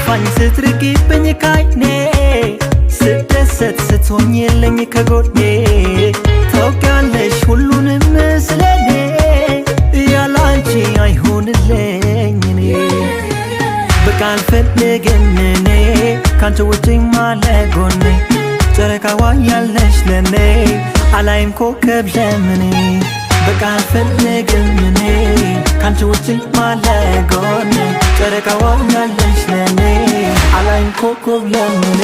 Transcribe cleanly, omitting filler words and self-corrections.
ሲከፋኝ ስትርቂብኝ ካይኔ፣ ስደሰት ስትሆኝልኝ ከጎኔ፣ ታውቂያለሽ ሁሉንም ስለኔ፣ ያላንቺ አይሆንልኝ እኔ። በቃ አልፈልግም እኔ ካንቺ ውጪ ማለጎኔ፣ ጨረቃዋ ያለሽ ለኔ፣ አላይም ኮከብ ለምኔ። በቃ አልፈልግም እኔ ካንቺ ውጪ ማለጎኔ፣ ጨረቃዋ ያለሽ ለኔ፣ አላይም ኮከብ ለምኔ።